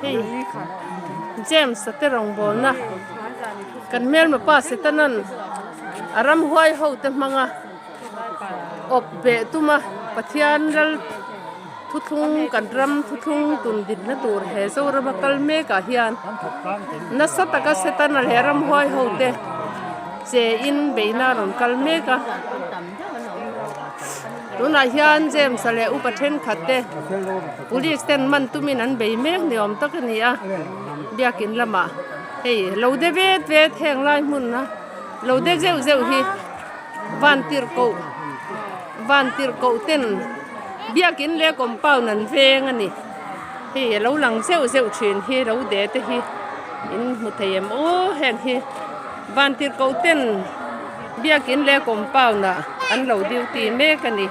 Hei James a te rawngbawlna kan hmelma pa Setanan a ramhuai ho te hmanga awp beh tuma Pathian lal thuthlung kan ram thuthlung tun dinna tur he Zorama kal mekah hian nasa taka Setana leh ramhuai ho te che in beihna a rawn kal mek a. Tunah hian James-a leh upa thenkhat te police ten man tumin an bei mek ni awm tak a ni a, biakin lamah hei lo de vet vet heng lai hmun a lo de zeuh zeuh hi van tirh koh van tirh koh ten biakin leh compound an veng a ni hei a lo lang zeuh zeuh thin hi lo de te hi in hmu thei em aw heng hi van tirh koh ten. Biakin leh compound ah an lo duty mek a ni.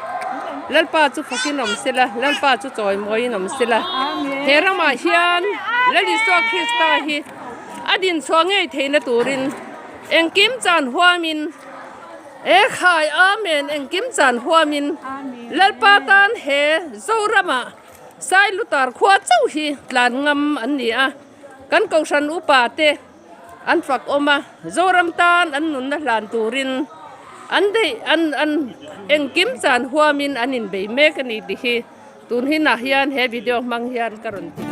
Lalpa chu fakin awm sela, Lalpa chu chawimawiin awm sela. He ramah hian Lal Isua Krista hi a dinchhuah ngei theihna turin engkim chan huamin E khai Amen engkim chan huamin Lalpa tan he Zoramah Sailutar khua chauh hi tlan ngam an ni a. Kan Kohhran upa te An fak awm a, Zoram tan an nunna hlan turin an deih an an engkim chan huamin an inbei mek a ni tih hi tun hinah hian he video hmang hian ka rawn ti.